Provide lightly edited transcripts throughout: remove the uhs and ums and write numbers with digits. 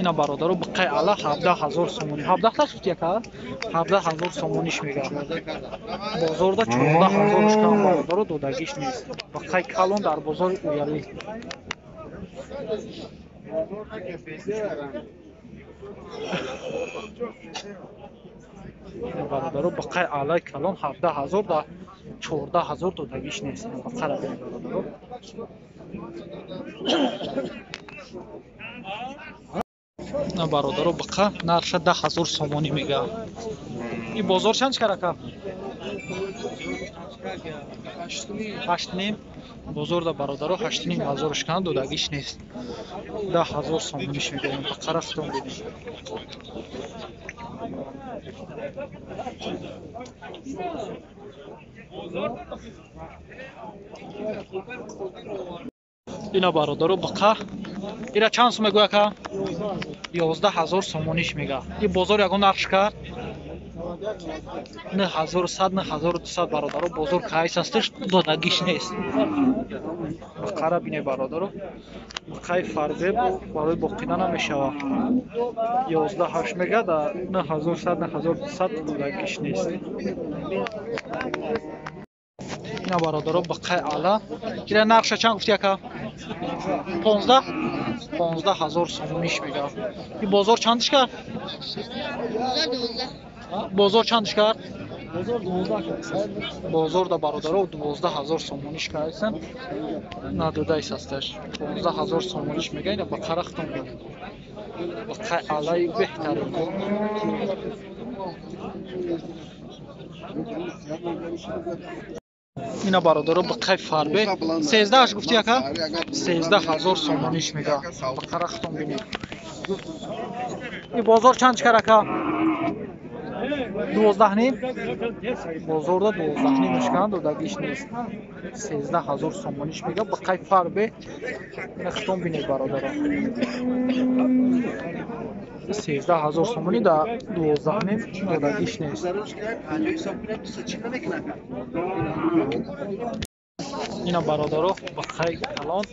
Ина бародаро биқай ала 17 000 сомонӣ. 17 та шуд яка? 17 000 сомониш мега. Бозорда 14 000 кам бародаро додагиш нест. Биқай калон дар бозори Уялӣ. Бародаро биқай алаи калон 17 000 да 14 000 додагиш нест. Биқара бародаро. На бародаро биқа нарша 10 000 сомонӣ мега. И бозор чанд чикар ака? 8,5. Бозорда бародаро 8,5 ҳазор шикан додагиш нест. 10 000 сомониш мега. Биқара худон бинед. Ина бародаро биқа ира чанд сум мегӯя ака? 11 000 сомониш мега. И бозор ягон нарх шикар? 9100, 9200 бародаро бозор кайс асташ додагиш нест. Биқара бине бародаро. Биқаи фарбе барои боқида намешава. 11,8 мега да 9100, 9200 додагиш нест. Ина бародаро биқаи ала. Ира нархша чанд гуфти ака? 15? 15 000 сомониш мега. И бозор чандиш кард? Бозор чандиш кард? Бозорда бародаро 12 000 сомониш кардсан. Надодаис асташ. 15 000 сомониш мега. Ина бақара хутон бинед. Биқаи алаи беҳтарин. Ина бародаро биқаи фарбе 13 гуфти ака? 13 000 сомониш мега. Биқара хутон бинед. И бозор чанд чикар ака? 12,5. Бозорда 12,5 шикан додагиш нест. 13 000 сомониш мега. Биқаи фарбе ина хутон бинед бародаро. 13 000 сомонӣ да 12,5 додагиш нест. Ина бародаро биқаи калон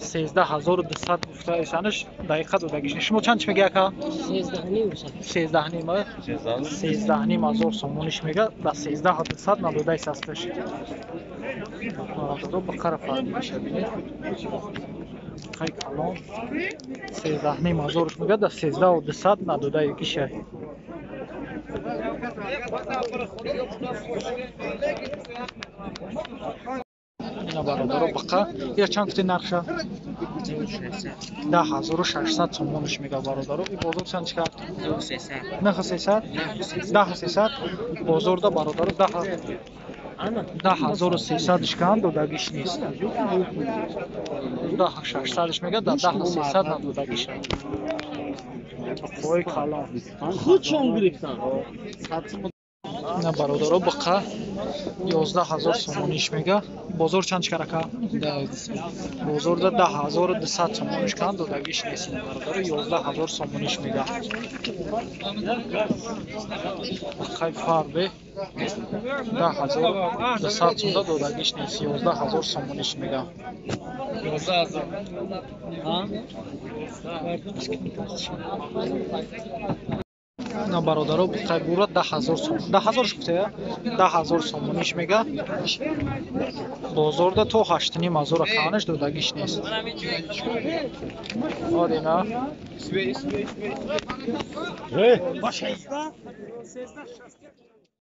13 200 гуфта исанаш дақиқа додагиш нест. Шумо чанд чи мега ака? 13,5. 13,5 ҳазор сомониш мега да 13 200 надодаис асташ. Бародаро биқара фарбеша бинед. Биқаи калон 13,5 ҳазорш мега да 13 200 надодаигиша. Ина бародаро биқа ира чанд гуфти нархша? 10 600 сомониш мега бародаро. И бозор чанд чикар? 9300? 10300. Бозорда бародаро 10 300 шикан додагиш нест. 10 600 мега да 10 300 надодагиш. Биқои калон. Худшон гирифтан. Ина бародаро биқа 11 000 сомониш мега. Бозор чанд чикар ака? Бозорда 10 200 сомониш кан додагиш нест. Бародаро 11 000 сомониш мега. Биқаи фарбе 10 200 сомда додагиш нест. 11 000 сомониш мега. На бародаро биқаи бура 10 000 сом. 10 000 гуфта? 10 000 сомониш мега. Бозорда то 8,5 ҳазор каанаш додагиш нест. Одина.